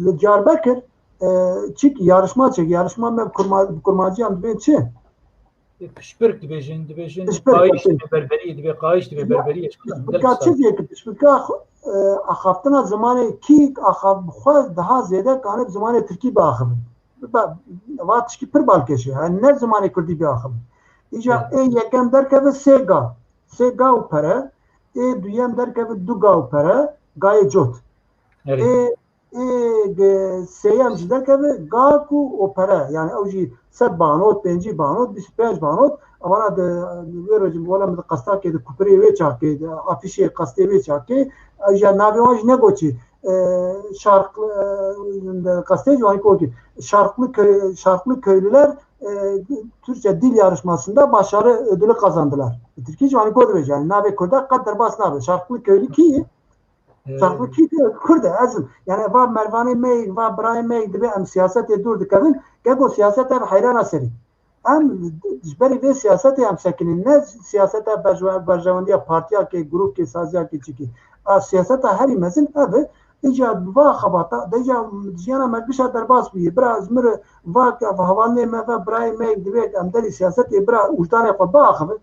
li Diyarbekir, e, çik yarışma çek, yarışma me bi kurma-, bi kurmancî em dibên çi? Piştbirk dibêjin, dibêjin Piştbirk, qayîş okey. Dibe berberî, dibe qayîş dibe Ya, berberî, eşkıya. Piştbirka çi diye ki, piştbirka xwe, e, axaftina zimanê kî axaf bi xwe daha zêde kane bi zimanê tirkî biaxivin. Ba-, va tişkî pir balkêş e. Yani ne zimanê kurdî biaxivin. Îca Evet. Ê yekem derkeve sê ga. Sê ga û pere. Ê duyem derkeve du ga û pere. Gayê cot. Evet. Ê, ê ge-, sêyem jî derkeve ga ku opere. Yani ew jî sed banot, pêncî banot, bîst û pênc banot. Evana de, wê rojî wela min di qestakê de kupirê wê çakê, de afîşê qestê wê çakê. Ew jî navê wan jî negoçî. E, şarklı, e, qestê jî wan kotî. Şarklı köy, şarklı köylüler, e, Türkçe dil yarışmasında başarı ödülü kazandılar. Tirkî jî wan kotî yani navê kurda qet derbas nabe. Şarklı köylü kî? Ee, Çarpı kî diyor, Kurd e, ez im. Yani va mervanê me, va birayê me, dibe em siyasetê dûr dikevin, gego siyaset ev heyrana serî. Em ji berî vê siyasetê em sekinîn. Ne siyaseta berje-, berjewendiya partiyakê, grûpkê, saziyakê çikî. A siyaseta herî mezin ev e. Îca va xebata, de îca jiyana me gişa derbas bûye. Bira ez mir va ke hevalnê me ve birayê me divê em derî siyasetê bira wijdanê xwe biaxivin.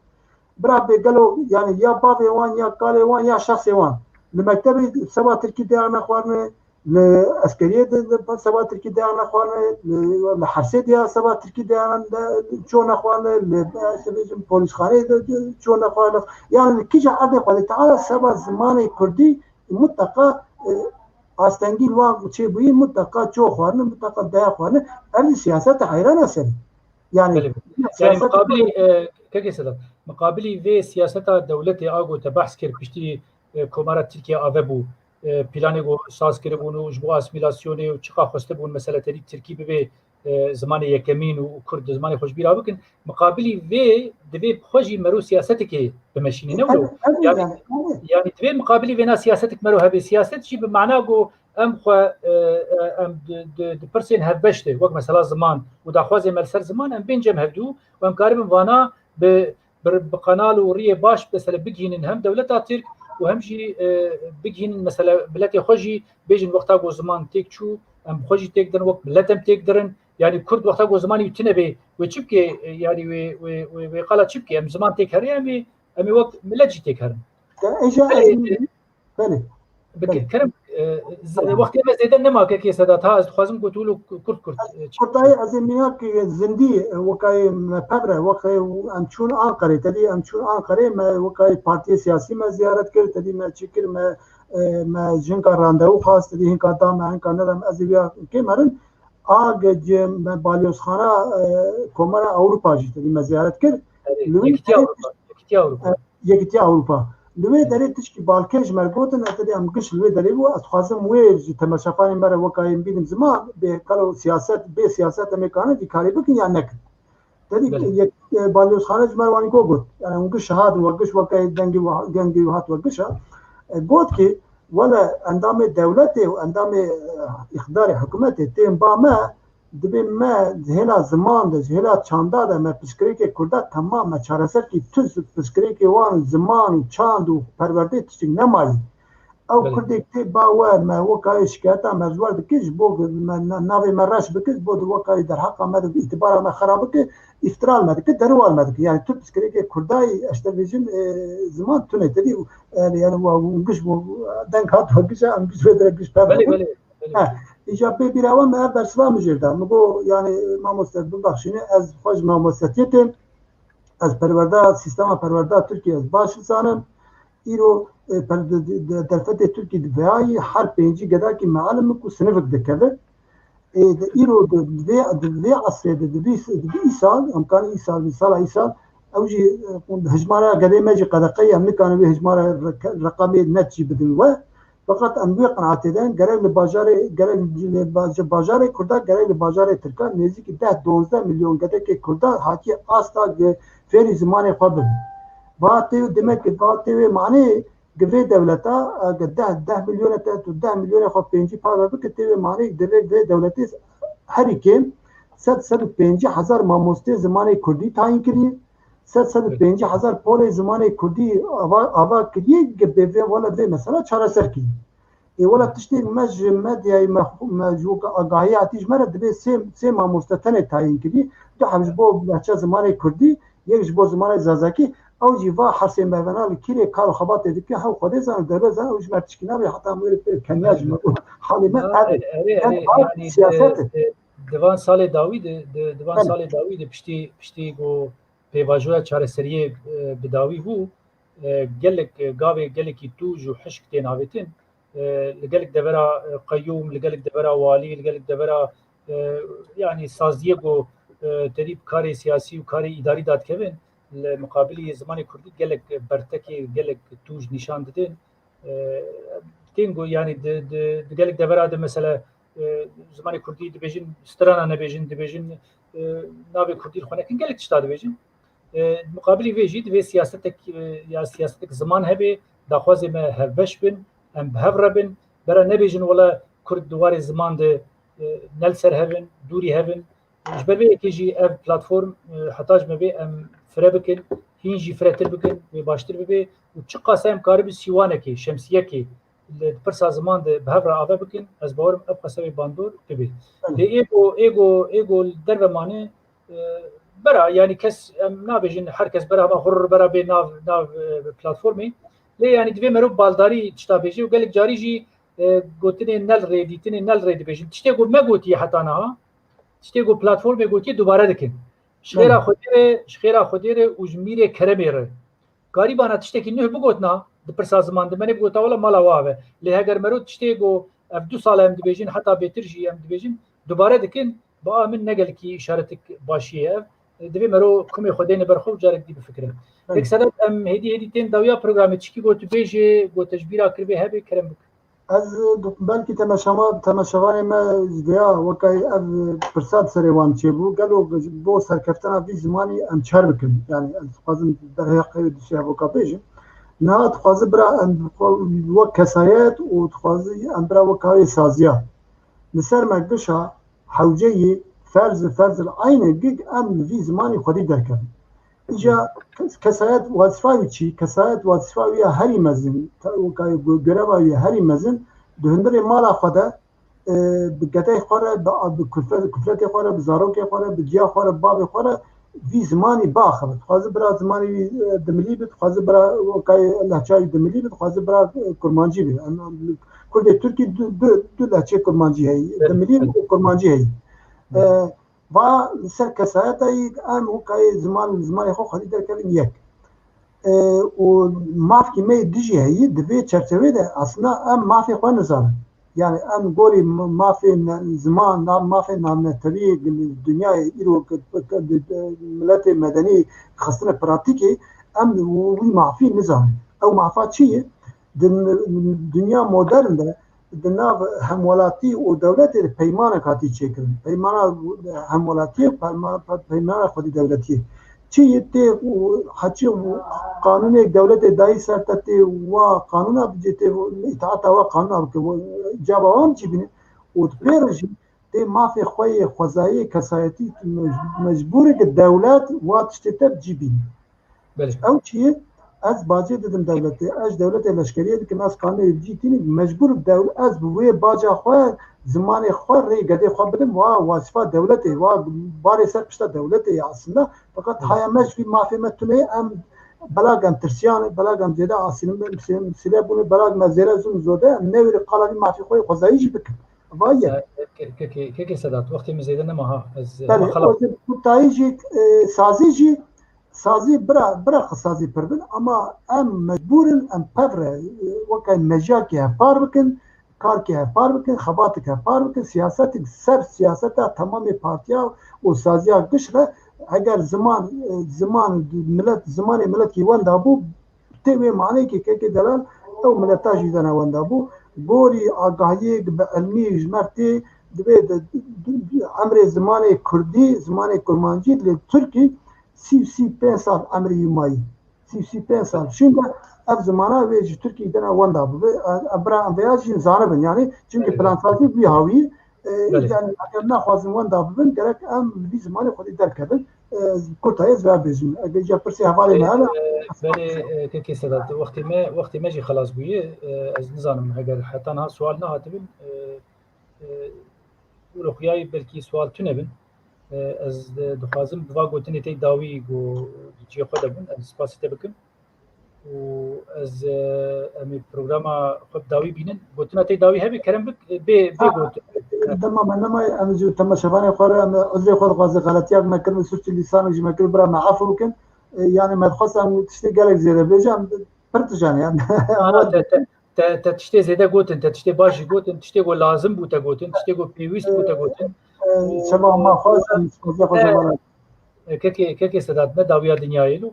Bira bê gelo, yani ya bavê wan, ya kalê wan, ya şexsê wan. Li mektebê seba tirkî dêya nexwarine, li eskeriyê de, de seba tirkî dêya nexwarine, li, li hersê dêya seba tirkî dêya ne, ço nexwarine, li, ez dibêjim, polîsxaneyê de, de ço nexwarine. Yani li kîja erdê Xwedê Teala seba zimanê kurdî mutlaka, e, astengî li wan çêbûyî, mutlaka ço xwarine, mutlaka dêya xwarine. Ev jî siyaseta heyrana serî. Yani, Belê. Yani siyaset muqabilî, e, kekê Sedat, muqabilî vê siyaseta dewletê a ku te behs kir, piştî, e, Komara Tirkiye ave bû, e, planê ku saz kiribûn û ji bo asîmîlasyonê û çiqa xwestibûn mesela te dî tirkî bibe, e, zimanê yekemîn û kurd zimanê xwe ji bîra bikin. Muqabilî vê divê bi xwe jî mero siyasetekê bimeşîne, ne wilo? Tabii, tabii Yani, yani, tabii. Yani divê muqabilî vêna siyasetek mero hebe. Siyaset jî bi mana ku em xwe, e, e, em di, di, di pirsên hevbeş de, wek mesela ziman û daxwazê me li ser ziman, em bên cem hevdû û em karibin vana bi, bi, bi qanal û riyê baş, mesela, bigihînin hem dewleta Tirk û hem jî, e, bigihînin, mesela, miletê xwe jî bêjin wexta ku ziman têk çû, em bi xwe jî têk dirin, wek milet em têk dirin. Yani Kurd wexta ku zimanî wî tune bê, wê çi bike, e, yani wê, wê, wê, wê qala çi bike? Em ziman têk herê, em ê, em ê wek milet jî têk herin. Ya, êja Belê, ez e, Belê. Bike, Belê. Kerem, e, z-, Tamam. Wextê me zêde nema, kekê Sedat, ha, ez dixwazim ku tu wilo kurt kurt, e, çi- Kurtayê ez ê miyak zindî, e, wekayê me pevre, wekayê em çûn Anqerê, tedî em çûn Anqerê, me wekayê partiyê siyasî me ziyaret kir, tedî me çi kir, me, e, me jinka randevu xwast, tedî hinka da me, hinka neda me, ez ê viya kê merin. A ge ce me balyozxana, e, Komara Ewropa jî tedî me ziyaret kir. Erê, Li wî Yekîtiya derê Ewropa, Yekîtiya Ewropa. Yekîtiya Ewropa. Li wê derê tişkî balkêş ji me re gotin, ez tedê em giş li wê derê bû, ez dixwazim wê ji temaşevanê me re weka yên bînim ziman, bê kalo siyaset, bê siyaset em ê karin vî karî bikin ya nekin. Tedî Belê. Yek, e, balyozxane ji me re wanî got, got. Yani hûn giş hat, we giş weke dengê we, dengê we hat we giş ha. E, got ki, wele endamê dewletê û endamê, e, îqtidarê hikûmetê tên ba me, Dibê me ji hêla ziman de, ji hêla çanda de me pirsgirêkê kurda temam me çareser kî, tu pirsgirêkê wan ziman û çand û perwerdê tiştik nemayî. Ew Belê. Kurdek tê ba we, me wekayê şikayeta me ji we dikir, ji bo me na-, navê me reş bikir, ji bo di wekayê derheqa me de îtibara me xera bike, îftira li me dike, deruwa li me dike. Yani tu pirsgirêkê kurdayî, ez te bêjim, e, ziman tune tedî, e, yani wa, giş bu, deng hat wa giş, em giş wê dire giş pevre Belê, bû. Belê. He, îca bê bîra we me ev bersiva min jê da. Min got, yani, mamoste, bibexşîne, ez xwe ji mamostetiyê têm. Ez perwerda, sîstema perwerda Tirkiye ez baş dizanim. Îro, e, per-, di, di, di derfetê Tirkî di veyayî her pêncî gedakî mealim ku sinivik dikeve. E, di, îro di, di vê, di vê esrê de, di vî, di vî îsal, em kanî îsal, vî sala îsal, ew jî, e, hijmara gedê me jî qedeqeyî, em nikarin vê hijmara reke-, reqemê net jî bidin we. Feqet em wê qenaatê de gerek li bajarê, gerek li baja-, bajarê Kurda, gerek li bajarê Tirka nêzîkî deh dozdeh milyon gedekê Kurda hatiye asta ge-, fêrî zimanê xwe bibin. Va tê wê demek ki va tê wê manê gi vê dewleta, ege deh, deh milyonê te tu deh milyonê xwe pêncî parve bike, tê wê manê divê vê dewletê herî kêm sed, sed û pêncî hezar mamostê zimanê Kurdî tayîn kiriye. Sed, sed û pêncî hezar polê zimanê Kurdî ava, ava kiriye, ge bê vê, wele vê mesela çareser kiriye. Ê wele tiştê me ji medyayê me, me ji weke agahiyê hatî ji me re dibê sê, sê mamoste tenê tayîn kirî, du heb ji bo lehçe zimanê Kurdî, yek ji bo zimanê Zazakî, ew jî va hersê me vena li kîrê kar û xebatê dike, hew Xwedê zane, dewlet zane, ew ji me tişkî nabe, heta em wê pê keniya ji me bû. Halê me ev e. Ev a siyaset e. Di van salê dawî de, di, di van salê dawî de piştî, piştî ku pêvajoya çareseriyê, e, bi dawî bû, e, gelek, e, gavê gelekî tûj û hişk tên avêtin. E, li gelek devera, e, qeyûm, li gelek devera walî, li gelek devera, e, yanî saziyê ku, e, terî bi karê siyasî û karê îdarî dadikevin, li miqabilî zimanê kurdî gelek bertekê, gelek tûj nîşan didin. E, tên ku, yanî di, di, di gelek devera de mesela, e, zimanê kurdî dibêjin, strana nebêjin, dibêjin, e, navê kurdî li xwe nekin, gelek tişta dibêjin. E, muqabilî vê jî divê siyasetek, e, ya siyasetek ziman hebe, daxwazê me hevbeş bin, em bi hev re bin, bera nebêjin wele kurd di warê ziman de, e, ne li ser hev in, dûrî hev in. Ji ber vê yekê jî ev platform, e, heta ji me bê em fire bikin, hîn jî firetir bikin, wê baştir bibe û çiqas em karibin sîwanekê, şemsiyekê li pirsa ziman de bi hev re ave bikin, ez bawerim ev qese wê bandor bibe. Lê ê ku, ê ku, ê ku li derve mane, e, bera, yanî kes, em nabêjin her kes bera hema xurr bera bê nav, nav, e, platformê. Lê yanî divê merov baldarî tişta bêje û gelek carî jî, e, gotinên ne li rê, dîtinên ne li rê dibêjin. Tiştê ku me gotiye heta niha, tiştê ku platformê gotiye dubare dikin. Ji xêra Xwedê re, ji xêra Xwedê re û ji mîrê keremê re. Garîbana tiştekî nuh bigotina, di pirsa ziman de me nebigota wela mala we ave. Lê heger mero tiştê ku ev du sal em dibêjin, heta bêtir jî em dibêjin, dubare dikin, bi a min ne gelekî îşaretik başî ye ev. Divê mero kumê xwe deyne ber xwe û carek dî bifikire. Belê. Kek Sedat, em hêdî hêdî tên dawiya programê, çikî ku tu bêjê, ku te ji bîra kiribê hebe, kerem bike. Ez, belkî temeşama-, temeşevanê me ji vêya weke ev pirsa di serê wan çêbû. Gelo bo serkeftina vî zimanî em çer bikin? Yani ez dixwazim derheqê wê dişê evoka bêjim. Niha dixwaze bira em xwe wek kesayet û dixwaze em bira wek kayê saziya. Li ser me gişa hewceyê ferz, ferz li eynê gig em li vî zimanî xwedî derkevin. Îca kes-, kesayet wazifa wî çi? Kesayet wazifa wî ya herî mezin, te-, weka gu-, göreva wî ya herî mezin, di hundirê mala xwe de, e, bi gedey xwe re, bi, bi kulfe-, kufletê xwe re, bi zarokê xwe re, bi ciya xwe re, bi bavê xwe re vî zimanî biaxive. Dixwaze bira zimanê wî, e, dimilî bi, dixwaze bira weka lehça wî dimilî bi, dixwaze bira, e, kurmancî bi. Em, em, Kurdê Tirkî du, du, du lehçê kurmancî heyî. Evet, dimilî bi û kurmancî heyî. E, Va li ser kesayeta yî em û kayê ziman, zimanê xwe xwedî derkevin yek. E, û mafkî me yê dijî heyî, di vê çerçevê de aslında em mafê xwe nizanin. Yani em gorî m-, mafê ne-, ziman, na-, mafê navnetewî dinyayê îro ki, ki, ki, miletê medenî xistine pratîkê, em wî mafî nizanin. Ew mafa çi ye? Di n-, dinya modern de di nav hemwelatî û dewletê de peymanek hatî çêkirin. Peymana hemwelatiyê, peyma-, pe-, peymana xwedî dewletiyê. Çi yê tê û heçî û qanûnê dewletê dayî ser te tê wa qanûna bicê tê îtaata wa qanûna bike, caba wan cî bîne û di pê re jî tê mafê xwe yê xwezayê kesayetî tu mec-, mecbûr e ki dewlet wa tiştê te bi cî bîne. Belê. Ew çi ye? Ez bacê didim dewletê. Ez dewletê leşkeriyê dikim, ez qanûnê bi cî tînim, mecbûr dew-, ez bi wê baca xwe, zimanê xwe rê gedê xwe bidim, wa wazifa dewletê, wa barê ser pişta dewletê ye aslında. Fakat haya me ji vî mafê me tune ye, em belag em tirsiyan, belag em zêde asîlim, sile bûne, belag me zêde zûn zode, em newêre qala vî mafê xwe yê xwezayî jî bikin. Va ye. Ke-, ke-, ke-, Kekê Sedat, wextê min zêde nema ha. Ez, Belê, hema xela- o jî kutayî jî, e, sazî jî, sazî bira, bira xwe sazî pir bin, ama em mecbûr in, em pevre, e, weke mejiyakê hevpar bikin, karkê hevpar bikin, xebatik hevpar bikin, siyasetik ser siyaseta temamê partiya û saziya giş re, eger ziman, e, ziman, milet, zimanê miletî wenda bû, Tê wê maneyekê kekê delal ew mileta jî dene wenda bû. Borî agahiyê bi ilmî ji me tê, divê di, di, di, emrê zimanê kurdî, zimanê kurmancî, lê tirkî sî û sî pênc sal emrê wî mayî. Sî û sî pênc sal. Şûnde ev zimana wê ji tirkî dene wenda bibe. Ev bira em vêya jî zanibin. Yani, çünkü plansazî wî hawî, e, yani, eger nexwazin wenda bibin, gerek em li vî zimanê xwedî derkevin. E, kurtayê ez vê bêjim. Eger ya pirsê hevalê me hebe, e, belê, e, kekê Sedat, wextê me, wextê me jî xelas bûye. E, ez nizanim, eger heta niha sual nehatibin, e, e, wilo xuyayî belkî sual tune bin. E, ez, e, dixwazim bi va gotinê tê dawî ku di cihê xwe de bûn, ez spasî te bikim. Û ez, e, em ê programa xwe bi dawî bînin. Gotina tê dawî hebe, kerem bik, e, bê, bê gotin. Dema me nemaye, em ji temaşevanê xwe re, em uzrê xwe dixwazin, xeletiyak me kirin, suçî lîsanik jî me kirin, bira me efû bikin. E, yani me dixwest em tiştê gelek zêde bêje, em pir tijane, em. Ana te, te, te, te tiştê zêde gotin, te tiştê baş jî gotin, tiştê ku lazim bû te gotin, tiştê ku pêwîst bû te gotin. E, û, seba ma xwe, em spasiya xwe e, zêde. E, kekê, kekê Sedat, ne dawiya dinyayê lo.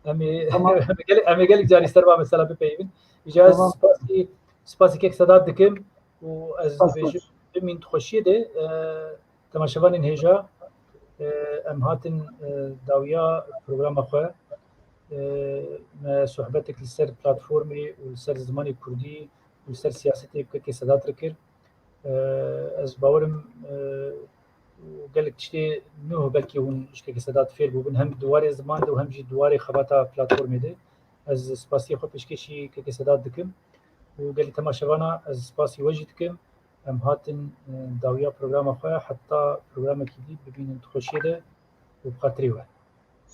Em ê, tamam, em ê gelek, em ê gelek carî ser va mesela bipeyivin. Îca ez, tamam, spasî, spasî kek Sedat dikim û ez, spas, dibêjim, spas, bimîn di xweşiyê de, e, temaşevanên hêja, e, em hatin, e, dawiya programa xwe. E, me sohbetek li ser platformê û li ser zimanê kurdî û li ser siyasetê bi kekê Sedat re kir. E, ez bawerim, e, gelek tiştê nû belkî hûn ji kekê Sedat fêr bûbin, hem di warê ziman de û hem jî di warê xebata platformê de. Ez spasiya xwe pêşkêşî kekê Sedat dikim û gelî temaşevana ez spasî we jî dikim. Em hatin, e, dawiya programa xwe, heta programekî dî bibînin di xweşiyê de û bi xatirê we.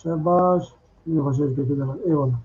Şebaş, min xweşiyê dike, eyvallah.